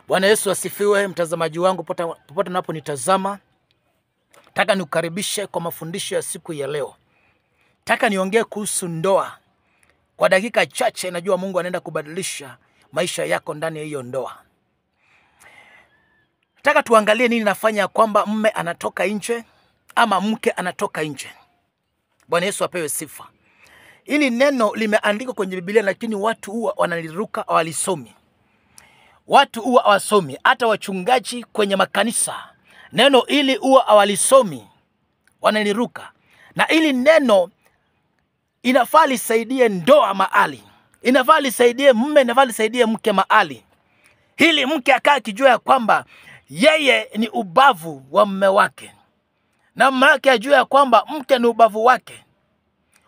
Bwana Yesu asifiwe, mtazamaji wangu popote unaponitazama. Nataka nikukaribishe kwa mafundisho ya siku ya leo. Nataka niongee kuhusu ndoa. Kwa dakika chache najua Mungu anaenda kubadilisha maisha yako ndani ya hiyo ndoa. Nataka tuangalie nini nafanya kwamba mume anatoka nje ama mke anatoka nje. Bwana Yesu apewe sifa. Hili neno limeandikwa kwenye Biblia, lakini watu huwa wanaliruka, hawalisomi. Watu huwa hawasomi, hata wachungaji kwenye makanisa neno hili huwa hawalisomi, wanaliruka. Na hili neno inafaa lisaidie ndoa mahali, inafaa lisaidie mume, inafaa lisaidie mke mahali. Hili mke akaa akijua ya kwamba yeye ni ubavu wa mume wake, na mume wake ajue ya kwamba mke ni ubavu wake.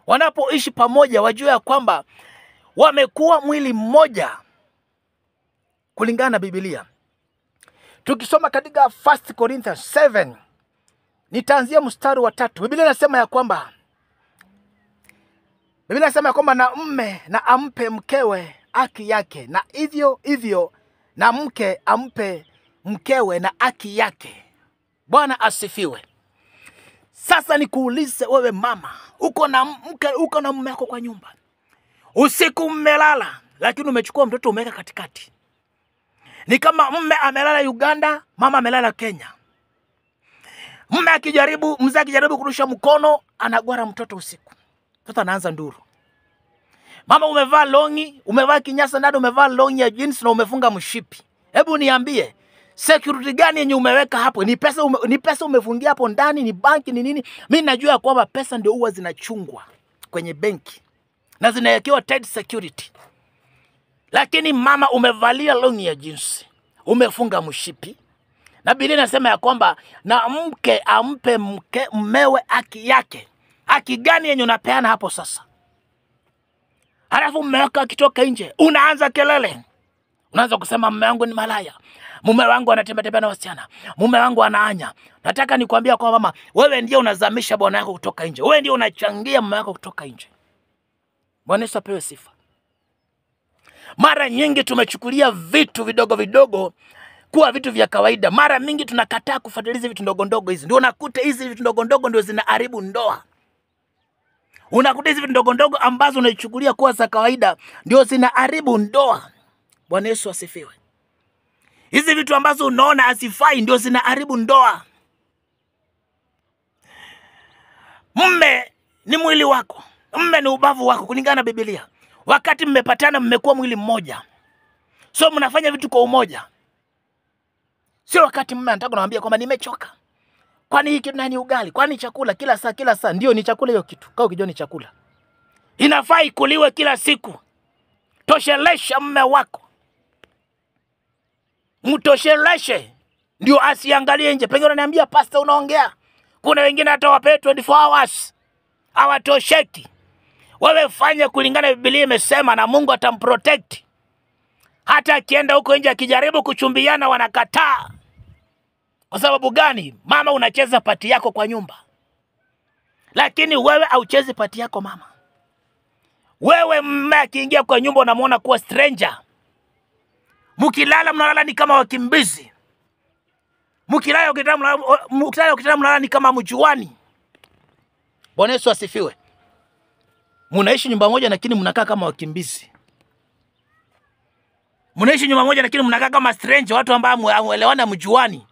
Wanapoishi pamoja wajue ya kwamba wamekuwa mwili mmoja kulingana na Biblia. Tukisoma katika 1 Corinthians 7, nitaanzia mstari wa 3. Biblia inasema ya kwamba na mume na ampe mkewe haki yake, na hivyo hivyo na mke ampe mkewe na haki yake. Bwana asifiwe. Sasa nikuulize wewe mama, uko na mke, uko na mume wako kwa nyumba. Usiku mmelala, lakini umechukua mtoto umeweka katikati. Ni kama mume amelala Uganda, mama amelala Kenya. Mume akijaribu, mzee akijaribu kurusha mkono, anagwara mtoto usiku. Mtoto anaanza nduru. Mama umevaa longi, umevaa kinyasa ndani, umevaa longi ya jeans na umefunga mshipi. Hebu niambie, security gani yenye umeweka hapo? Ni pesa ni pesa umefungia hapo ndani, ni banki, ni nini? Mimi najua kwamba pesa ndio huwa zinachungwa kwenye benki na zinawekewa tight security. Lakini mama umevalia longi ya jeans, umefunga mshipi. Na Biblia inasema ya kwamba na mke ampe mke mmewe haki yake. Haki gani yenye unapeana hapo sasa? Halafu mume wako akitoka nje, unaanza kelele. Unaanza kusema mume wangu ni malaya, mume wangu anatembea tembea na wasichana, mume wangu anaanya. Nataka nikwambia kwa mama, wewe ndiye unazamisha bwana yako kutoka nje. Wewe ndiye unachangia mume wako kutoka nje. Bwana Yesu apewe sifa. Mara nyingi tumechukulia vitu vidogo vidogo kuwa vitu vya kawaida. Mara mingi tunakataa kufuatilia vitu ndogo ndogo hizi. Ndio unakuta hizi vitu ndogo ndogo ndio zinaharibu ndoa. Unakuta hizi vitu ndogo ndogo ambazo unaichukulia kuwa za kawaida ndio zinaharibu ndoa. Bwana Yesu asifiwe. Hizi vitu ambazo unaona hazifai ndio zinaharibu ndoa. Mume ni mwili wako, mume ni ubavu wako kulingana na Biblia. Wakati mmepatana mmekuwa mwili mmoja. So mnafanya vitu kwa umoja. Sio wakati mume anataka kunambia kwamba nimechoka. Kwani hiki kitu nani ugali? Kwani chakula kila saa kila saa? Ndio ni chakula hiyo kitu. Kama ukijua ni chakula. Inafaa ikuliwe kila siku. Toshelesha mume wako. Mtosheleshe ndio asiangalie nje. Pengine unaniambia pastor unaongea. Kuna wengine hata wape 24 hours. Hawatosheki. Wewe fanya kulingana na Biblia imesema na Mungu atamprotect. Hata akienda huko nje akijaribu kuchumbiana wanakataa. Kwa sababu gani? Mama unacheza pati yako kwa nyumba. Lakini wewe hauchezi pati yako mama. Wewe mume akiingia kwa nyumba unamuona kuwa stranger. Mkilala mnalala ni kama wakimbizi. Mkilala ukitaka mnalala ni kama mjuani. Bwana Yesu asifiwe. Mnaishi nyumba moja lakini mnakaa kama wakimbizi. Mnaishi nyumba moja lakini mnakaa kama stranger, watu ambao hamuelewani, mjuani.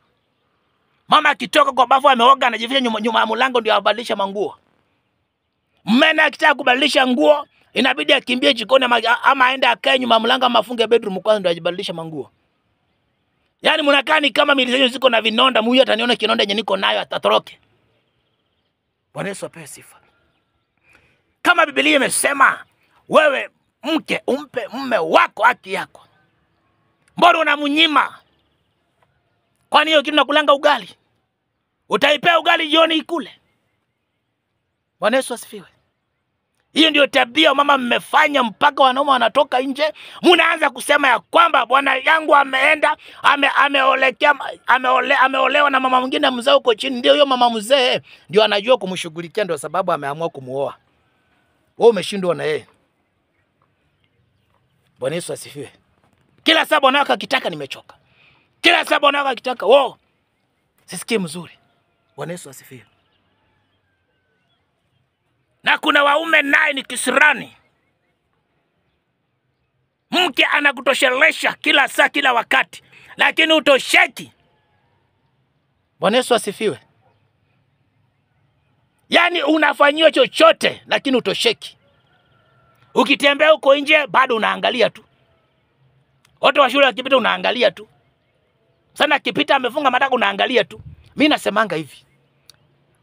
Mama akitoka kwa bafu ameoga anajificha nyuma ya mlango ndio abadilisha manguo. Mume akitaka kubadilisha nguo inabidi akimbie jikoni ama aende akae nyuma ya mlango ama afunge bedroom kwanza ndio ajibadilisha manguo. Yaani mnakaa ni kama miili zenu ziko na vinonda, huyu ataniona kinonda yenye niko nayo atatoroke. Bwana Yesu apewe sifa. Kama Biblia imesema wewe mke umpe mume wako haki yako, mbona unamnyima? Kwani hiyo kitu nakulanga ugali? Utaipea ugali jioni ikule? Bwana Yesu asifiwe. Hiyo ndio tabia mama mmefanya mpaka wanaume wanatoka nje. Mnaanza kusema ya kwamba bwana yangu ameenda, ameolewa na mama mwingine mzee huko chini. Ndio hiyo mama mzee ndio anajua kumshughulikia, ndio sababu ameamua kumuoa. Wewe umeshindwa na yeye. Bwana Yesu asifiwe. Kila saa bwana wako akitaka nimechoka. Kila saa bwana wako akitaka, "Oh, sisikii mzuri." Bwana Yesu asifiwe. Na kuna waume naye ni kisirani. Mke anakutoshelesha kila saa kila wakati, lakini utosheki. Bwana Yesu asifiwe. Yaani unafanyiwa chochote lakini utosheki. Ukitembea huko nje bado unaangalia tu. Watu wa shule wakipita unaangalia tu. Sana akipita amefunga matako unaangalia tu. Mimi nasemanga hivi.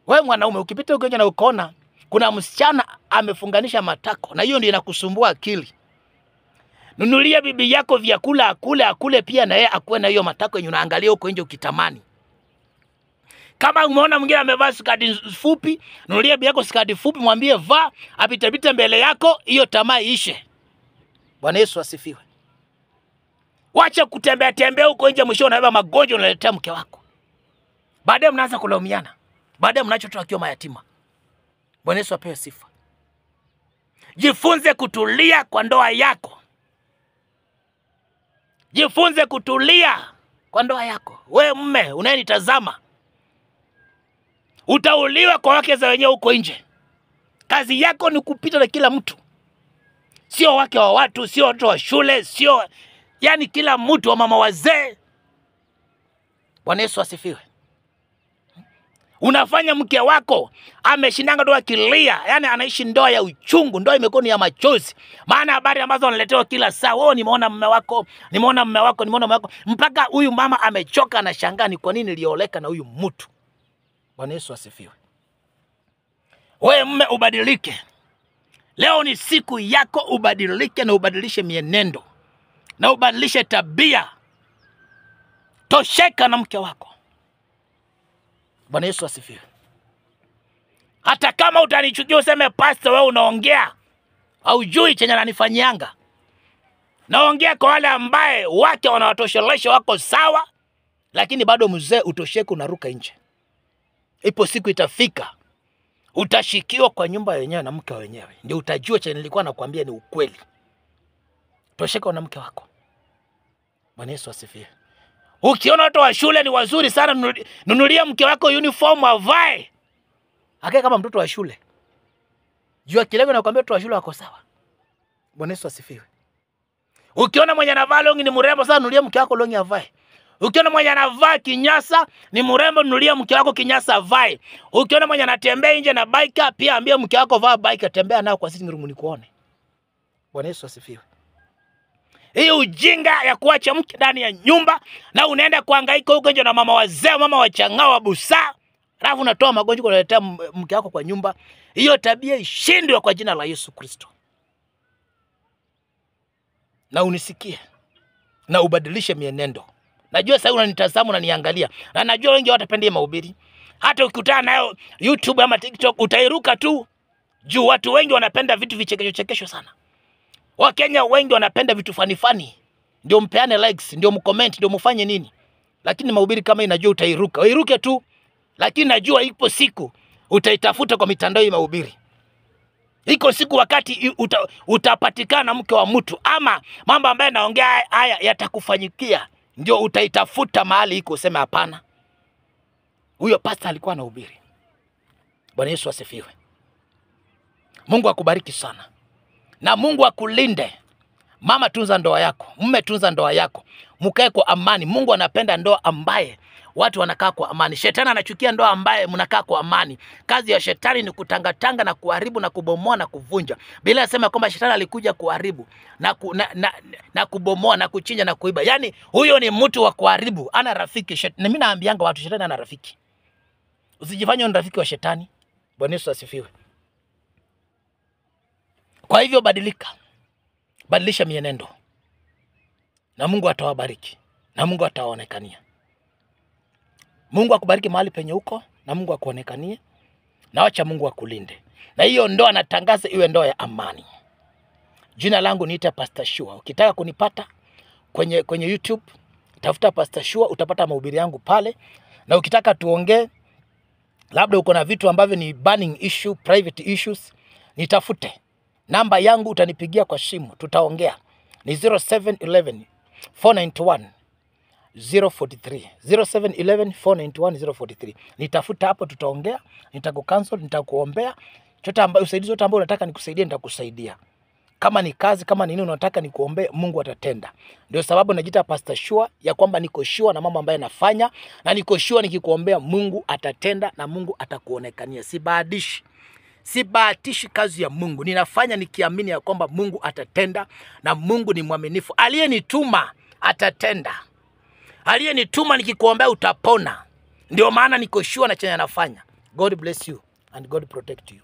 Wewe mwanaume ukipita huko nje na ukaona kuna msichana amefunganisha matako na hiyo ndio inakusumbua akili. Nunulia bibi yako vyakula akule, akule pia na yeye akuwe na hiyo matako yenye unaangalia huko nje ukitamani. Kama umeona mwingine amevaa skati fupi, nunulia bibi yako skati fupi, mwambie vaa, apitapita mbele yako, hiyo tamaa iishe. Bwana Yesu asifiwe. Wacha kutembea tembea huko nje, mwisho unabeba magonjwa unaletea mke wako. Baadaye mnaanza kulaumiana. Baadaye mnachotoa akiwa mayatima. Bwana Yesu apewe sifa. Jifunze kutulia kwa ndoa yako. Jifunze kutulia kwa ndoa yako. We mume unayenitazama, utauliwa kwa wake za wenyewe huko nje. Kazi yako ni kupita na kila mtu. Sio wake wa watu, sio watoto wa shule, sio yani kila mtu, wa mama wazee. Bwana Yesu asifiwe. Unafanya mke wako ameshindanga ndoa kilia, yani anaishi ndoa ya uchungu, ndoa imekuwa ni ya machozi. Maana habari ambazo analetewa kila saa, wewe nimeona mume wako, nimeona mume wako, nimeona mume wako, mpaka huyu mama amechoka, anashangaa ni kwa nini nilioleka na huyu mtu. Bwana Yesu asifiwe. Wewe mume ubadilike. Leo ni siku yako ubadilike na ubadilishe mienendo na ubadilishe tabia. Tosheka na mke wako. Bwana Yesu asifiwe. Hata kama utanichukia useme pastor wewe unaongea, haujui chenye ananifanyianga. Naongea kwa wale ambaye wake wanawatoshelesha wako sawa, lakini bado mzee utosheke, unaruka nje. Ipo siku itafika utashikiwa kwa nyumba yenyewe na mke wenyewe. Ndio utajua chenye nilikuwa nakwambia ni ukweli. Tosheka na mke wako. Bwana Yesu asifiwe. Ukiona watu wa shule ni wazuri sana, nunulia mke wako uniform avae. Akae kama mtoto wa shule. Jua kilego nakwambia watu wa shule wako sawa. Bwana Yesu asifiwe. Ukiona mwenye anavaa longi ni mrembo sana, nunulia mke wako longi avae. Ukiona mwenye anavaa kinyasa ni mrembo, nunulia mke wako kinyasa avae. Ukiona mwenye anatembea nje na bike, pia ambia mke wako vaa bike, tembea nayo kwa sitting room nikuone. Bwana Yesu asifiwe. Hii ujinga ya kuacha mke ndani ya nyumba na unaenda kuhangaika huko nje na mama wazee, mama wachangao wa busaa, alafu unatoa magonjwa unaletea mke wako kwa nyumba. Hiyo tabia ishindwe kwa jina la Yesu Kristo. Na unisikie na ubadilishe mienendo. Najua sasa unanitazama unaniangalia, na najua wengi hawatapenda mahubiri. Hata ukikutana nayo YouTube ama TikTok utairuka tu. Juu watu wengi wanapenda vitu vichekesho chekesho sana. Wakenya wengi wanapenda vitu fani fani. Ndio mpeane likes, ndio mcomment, ndio mfanye nini. Lakini mahubiri kama inajua utairuka. Uiruke tu. Lakini najua ipo siku utaitafuta kwa mitandao ya mahubiri. Iko siku wakati utapatikana mke wa mtu, ama mambo ambayo naongea haya yatakufanyikia, ndio utaitafuta mahali iko useme hapana, huyo pastor alikuwa anahubiri. Bwana Yesu asifiwe. Mungu akubariki sana. Na Mungu akulinde. Mama, tunza ndoa yako. Mume, tunza ndoa yako. Mkae kwa amani. Mungu anapenda ndoa ambaye watu wanakaa kwa amani. Shetani anachukia ndoa ambaye mnakaa kwa amani. Kazi ya shetani ni kutangatanga na kuharibu na kubomoa na kuvunja. Bila sema kwamba shetani alikuja kuharibu na kubomoa na kuchinja na kuiba. Yaani huyo ni mtu wa kuharibu, ana rafiki. Na mimi naambianga watu shetani ana rafiki. Usijifanye ni rafiki wa shetani. Bwana Yesu asifiwe. Kwa hivyo badilika. Badilisha mienendo. Na Mungu atawabariki. Na Mungu atawaonekania. Mungu akubariki mahali penye uko, na Mungu akuonekanie, na wacha Mungu akulinde. Na hiyo ndoa natangaza iwe ndoa ya amani. Jina langu niita Pastor Shua. Ukitaka kunipata kwenye YouTube, tafuta Pastor Shua, utapata mahubiri yangu pale. Na ukitaka tuongee, labda uko na vitu ambavyo ni burning issue, private issues, nitafute. Namba yangu utanipigia kwa simu, tutaongea. Ni 0711 491 043. 0711 491 043. Nitafuta hapo, tutaongea, nitakucancel, nitakuombea. Chote ambayo usaidizi wote ambao unataka nikusaidie, nitakusaidia. Kama ni kazi, kama ni nini unataka nikuombee, Mungu atatenda. Ndio sababu najiita Pastor Shua, ya kwamba niko sure na mambo ambayo nafanya, na niko sure nikikuombea Mungu atatenda na Mungu atakuonekania. Sibahatishi. Sibahatishi kazi ya Mungu. Ninafanya nikiamini ya kwamba Mungu atatenda na Mungu ni mwaminifu. Aliyenituma atatenda. Aliyenituma nikikuombea utapona. Ndio maana niko sure na chenye nafanya. God bless you and God protect you.